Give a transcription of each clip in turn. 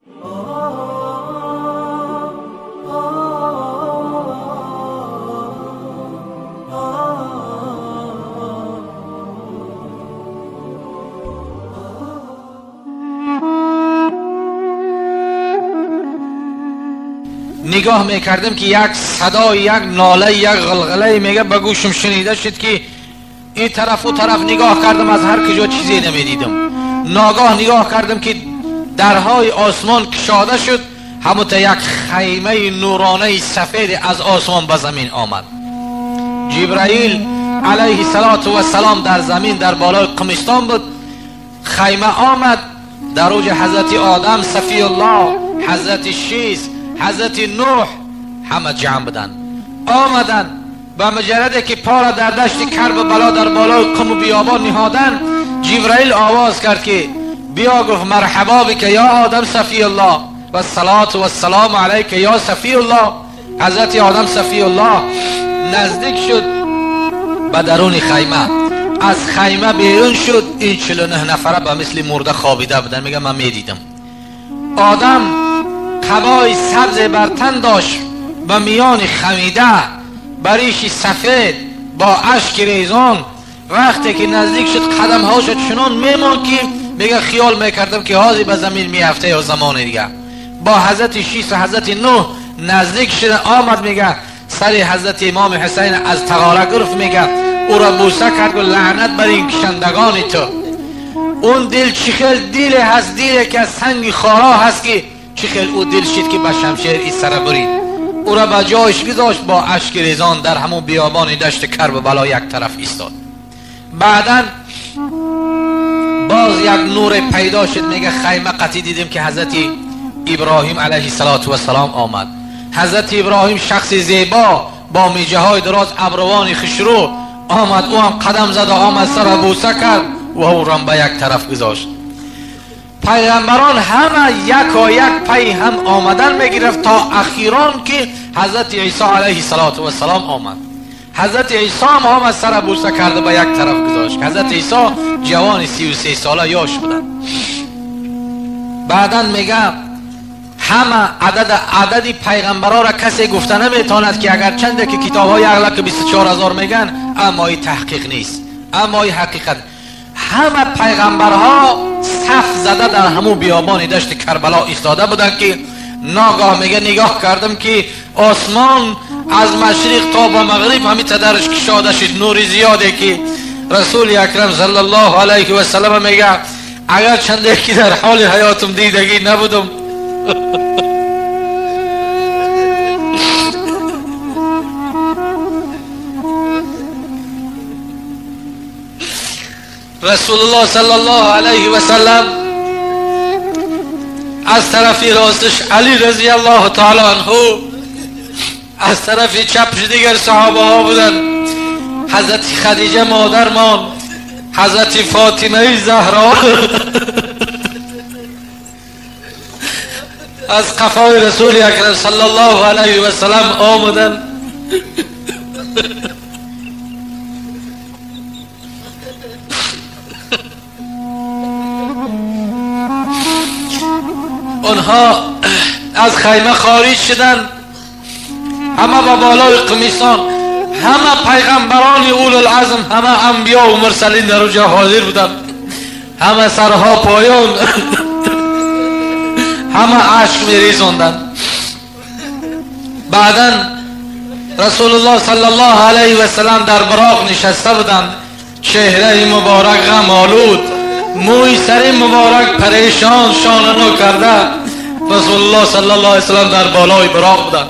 نگاه میکردم که یک صدای، یک ناله، یک غلغله میگه به گوشم شنیده شد که این طرف و طرف نگاه کردم، از هر کجا چیزی نمیدیدم. ناگاه نگاه کردم که درهای آسمان کشاده شد، همون تا یک خیمه نورانه سفید از آسمان به زمین آمد. جبرائیل علیه السلام در زمین در بالای قمستان بود. خیمه آمد، در اوج حضرت آدم صفی الله، حضرت شیس، حضرت نوح همه جمع بودن. آمدن به مجرد که پا را در دشت کرب و بلا در بالای قم و بیابان نهادن، جبرائیل آواز کرد که بیا، گفت مرحبا بک یا آدم صفی الله و الصلاة و السلام علیک یا صفی الله. حضرت آدم صفی الله نزدیک شد به درون خیمه، از خیمه بیرون شد. این 49 نفره به مثل مرده خوابیده بودن. میگه من میدیدم آدم قبای سبز بر تن داشت و میان خمیده، بریشی سفید با اشک ریزان. وقتی که نزدیک شد قدم هاش چنان میمان که میگه خیال میکردم که حاضی به زمین میافته یا زمان دیگه. با حضرت شیس و حضرت نوح نزدیک شده آمد، میگه سر حضرت امام حسین از تغاره گرفت، میگه او را بوسه کرد و لعنت بر این کشندگان تو. اون دل چخل دل هست، دل که از سنگ خارا هست که چخل او دل شد که به شمشیر این سر برید. او را به جایش گذاشت، با اشک ریزان در همون بیابان دشت کرب و بلا یک طرف ایستاد. بعدا باز یک نور پیدا شد، میگه خیمه قطعی دیدیم که حضرت ابراهیم علیه السلام آمد. حضرت ابراهیم شخص زیبا با میجه های دراز، ابروان خشرو آمد. او هم قدم زد و آمد سر بوسه کرد و او را به یک طرف گذاشت. پیغمبران همه یک و یک پی هم آمدن میگرفت تا اخیران که حضرت عیسی علیه السلام آمد. حضرت عیسی هم آمد سر بوسه کرده به یک طرف گذاشت. حضرت عیسی جوان 33 ساله یاش بودن. بعدا میگه همه عدد پیغمبران را کسی گفته نمیتواند که اگر چنده که کتاب های اغلب که 24,000 میگن، اما این تحقیق نیست، اما این حقیقت. همه پیغمبرها صف زده در همون بیابان دشت کربلا ایستاده بودن که ناگاه میگه نگاه کردم که آسمان از مشرق تا به مغرب همین تدرش کشاده شد، نور زیاده که رسول اکرم صلی الله علیه و سلم میگه اگر چنده که در حال حیاتم دیدگی نبودم. رسول الله صلی الله علیه و سلم از طرف راستش علی رضی الله تعالی عنه، از طرف چپش دیگر صحابه ها بودن، حضرت خدیجه مادرمان، حضرت فاطمه زهرا از قفای رسول اکرم صلی الله علیه و سلم آمدن. آنها از خیمه خارج شدن، همه با بالای قمیصان، همه پیغمبران اول العزم، همه انبیا و مرسلین در اونجا حاضر بودن، همه سرها پایان، همه اشک میریزوندن. بعدا رسول الله صلی الله علیه و سلم در براق نشسته بودند، چهره مبارک غم آلود، موی سر مبارک پریشان، شانه نو کرده. رسول الله صلی الله علیه و سلم در بالای براق بودند.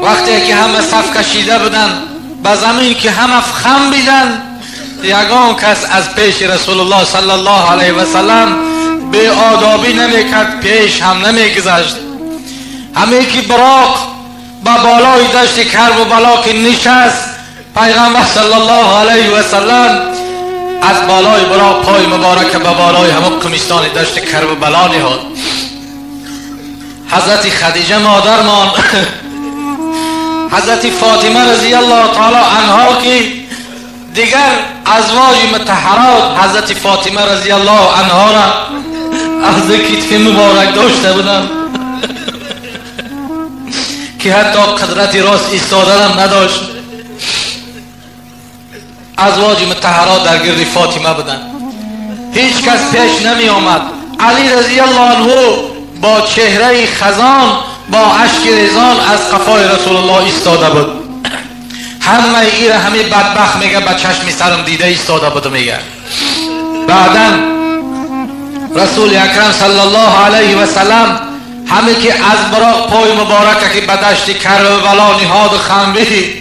وقتی که همه صف کشیده بودند به زمین که همه خم بیدن، یگان کس از پیش رسول الله صلی الله علیه و سلم به آدابی نمیکرد، پیش هم نمیگذشت. همه که براق به بالای دشت کرب و بلا که نشست، پیغمبر صلی الله علیه و سلم از بالای براق پای مبارک به بالای همه قمیستان دشت کرب و بلا نهاد. حضرت خدیجه مادرمان، حضرت فاطمه رضی الله تعالی عنها که دیگر ازواج مطهرات حضرت فاطمه رضی الله عنها را از کتف مبارک داشته بودن که حتی قدرت راست ایستادن نداشت. ازواج مطهرات در گرد فاطمه بودن، هیچ کس پیش نمی آمد. علی رضی الله عنه با چهره خزان، با اشک ریزان از قفای رسول الله ایستاده بود. همه ایره همه بدبخت میگه با چشم سرم دیده ایستاده بود. میگه بعدا رسول اکرم صلی الله علیه و سلم همه که از براق پای مبارک که به دشت کربلا نهاد خمبی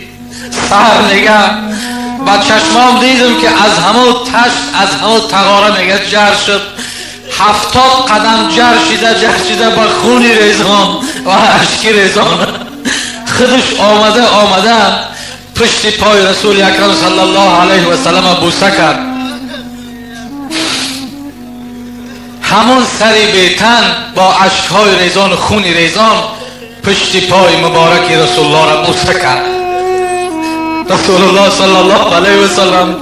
سر میگه با چشمام دیدم که از همه تشت، از همه تغاره میگه جر شد. 70 قدم جر شده، جر شده با خونی ریزان و اشکی ریزان خودش آمده آمده پشت پای رسول اکرم صلی الله علیه و سلم بوسه کرد. همون سری بیتن با اشکهای ریزان و خونی ریزان پشت پای مبارک رسول الله را بوسه کرد. رسول الله صلی الله علیه و سلم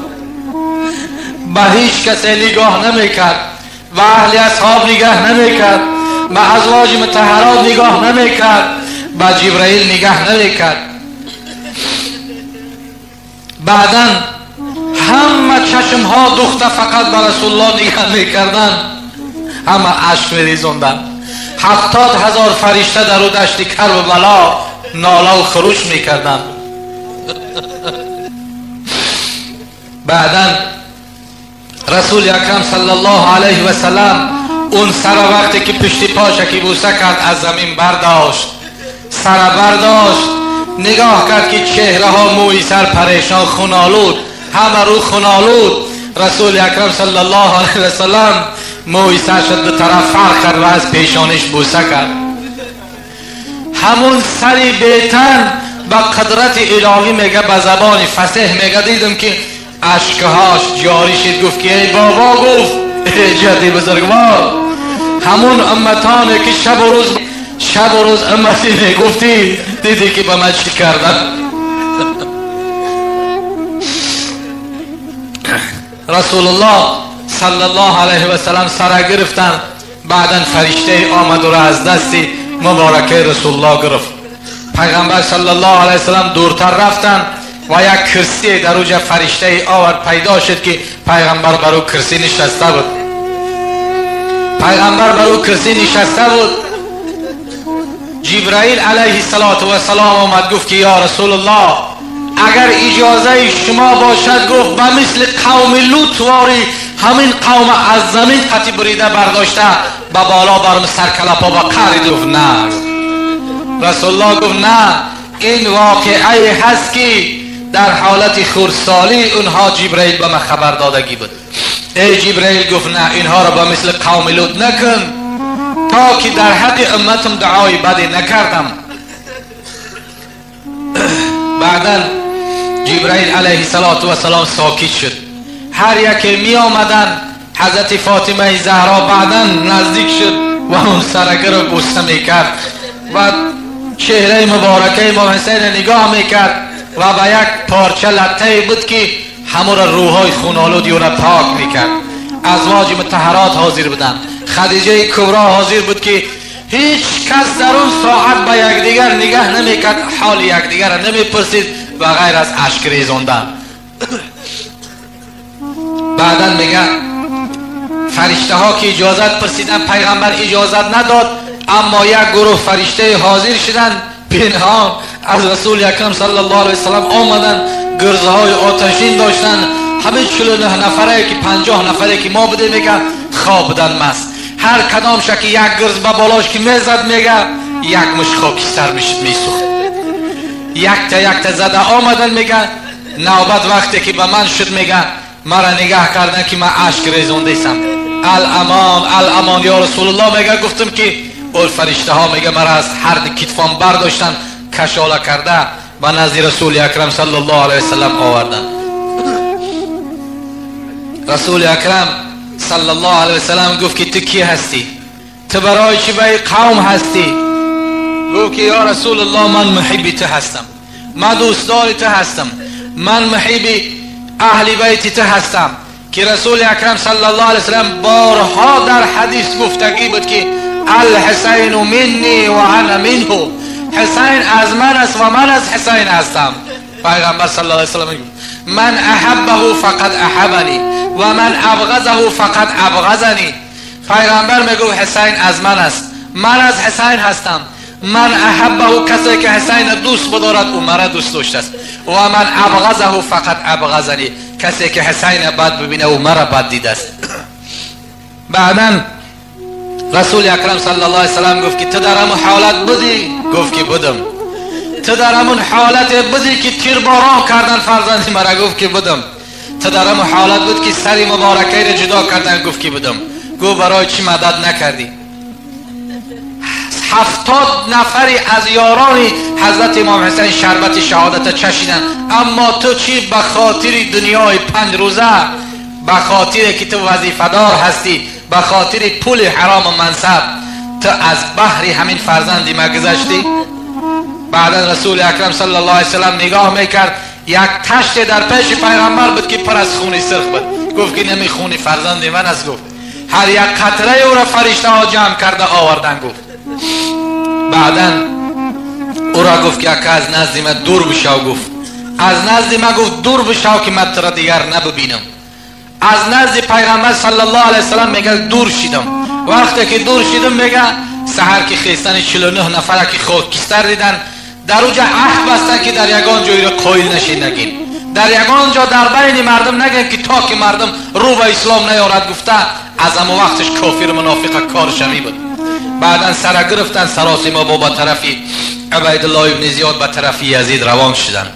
به هیچ کسی نگاه نمی کرد، و اهل اصحاب نگاه نمی کرد، به ازواج مطهرات نگاه نمی کرد، به جبرائیل نگاه نمی کرد. بعدا همه چشم ها دوخته فقط به رسول الله نگاه می کردن، همه اشک می ریزوندن. 70,000 فرشته در او دشت کربلا ناله و خروش می کردن. بعدا رسول اکرم صلی الله علیه و سلم اون سر وقتی که پشت پاش که بوسه کرد از زمین برداشت، سر برداشت، نگاه کرد که چهره ها موی سر پریشان خونالود، همه رو خونالود. رسول اکرم صلی الله علیه و سلم موی سر شد به طرف فرق کرد و از پیشانش بوسه کرد. همون سری بیتن با قدرت الهی میگه به زبان فصیح میگه دیدم که اشکهاش جاری شد. گفت که ای بابا، گفت ای جدی بزرگوار، همون امتانه که شب و روز، شب و روز امتی میگفتی، دیدی که به من چی کردن. رسول الله صلی الله علیه و سلم سر گرفتن. بعدا فرشته آمد و را از دستی مبارکه رسول الله گرفت. پیغمبر صلی الله علیه و سلم دورتر رفتن و یک کرسی در اوجه فرشته آورد، پیدا شد که پیغمبر بر او کرسی نشسته بود. پیغمبر بر او کرسی نشسته بود. جبرائیل علیه السلام آمد، گفت که یا رسول الله اگر اجازه شما باشد، گفت به مثل قوم لوط واری همین قوم از زمین قطی بریده برداشته به بالا برم سرکلپا با قهر. گفت نه. رسول الله گفت نه، این واقعه هست که در حالت خردسالی اونها جبرائیل به من خبر دادگی بود. ای جبرائیل، گفت نه، اینها را به مثل قوم لوط نکن تا که در حق امتم دعای بدی نکردم. بعدا جبرائیل علیه السلام ساکت شد. هر یکی می آمدن، حضرت فاطمه زهرا بعدا نزدیک شد و اون سرگه رو بوسه می کرد و چهره مبارکه امام حسین نگاه می کرد و به یک پارچه لطه بود که همون روحای خونالود او را پاک می کرد. ازواج مطهرات حاضر بودن، خدیجه کبرا حاضر بود که هیچ کس در اون ساعت به یکدیگر نگاه نمی کرد، حال یکدیگر را نمی پرسید و غیر از اشک ریزاندن. بعدا میگه فرشته ها که اجازت پرسیدن، پیغمبر اجازت نداد، اما یک گروه فرشته حاضر شدن پنهان از رسول اکرم صلی الله علیه وسلم آمدن، گرزه های آتشین داشتن. همه 49 نفره که 50 نفره که ما بوده میگه خواب بودن مست، هر کدام که یک گرز به بالاش که میزد میگه یک مش خاکستر میشد میسوخت. یک تا یک تا زده آمدن، میگه نوبت وقتی که به من شد میگه مرا نگاه کردن که من اشک ریزونده ایسم. الامان الامان یا رسول الله، میگه گفتم که اول فرشته ها میگه مرا از هر دو کتفان برداشتن کشاله کرده به نزد رسول اکرم صلی الله علیه وسلم آوردن. رسول اکرم صلی الله علیه وسلم گفت که تو کی هستی؟ تو برای چی به قوم هستی؟ گفت که یا رسول الله من محب تو هستم، من دوستدار تو هستم، من محب اهل بیت تو هستم که رسول اکرم صلی الله علیه وسلم بارها در حدیث گفتگی بود که الحسین منی و انا منه، حسین از من است و من از حسین هستم. پیغمبر صلی الله علیه وسلم میگه من احبه فقد احبنی و من ابغضه فقد ابغضنی. پیغمبر میگه حسین از من است، من از حسین هستم. من احبه، کسی که حسین دوست بدارد او مرا دوست داشته است، و من ابغضه فقد ابغضنی، کسی که حسین بد ببینه او مرا بد دیده است. بعدا رسول اکرم صلی الله علیه وسلم گفت که تو در همون حالت بودی؟ گفت که بودم. تو در همون حالت بودی که تیرباران کردن فرزند مرا؟ گفت که بودم. تو در همون حالت بود که سری مبارکه را جدا کردن؟ گفت که بودم. گفت برای چی مدد نکردی؟ 70 نفری از یاران حضرت امام حسین شربت شهادت چشیدن، اما تو چی؟ به خاطر دنیای 5 روزه، به خاطر که تو وظیفه دار هستی، به خاطر پول حرام و منصب، تو از بحر همین فرزندی ما گذشتی. بعدا رسول اکرم صلی الله علیه وسلم نگاه میکرد، یک تشت در پیش پیغمبر بود که پر از خون سرخ بود. گفت که نمی خون فرزند من است. گفت هر یک قطره او را فرشته ها جمع کرده آوردن. گفت بعدا او را گفت که از نزد من دور بشو. گفت از نزد من، گفت دور بشو که من تو را دیگر نببینم. از نزد پیغمبر صلی الله علیه وسلم میگه دور شدم. وقتی که دور شدم میگه سحر که خیستن 49 نفر که خاکستر دیدن، در اوجا عهد بستن که در یگان جایی را قایل نشین نگین، در یگان جا در بین مردم نگین که تا که مردم رو به اسلام نیارد. گفته از همون وقتش کافر منافق کارش همی بود. بعدا سر گرفتن سراسیما با به طرفی عبیدالله ابن زیاد به طرفی یزید روان شدن.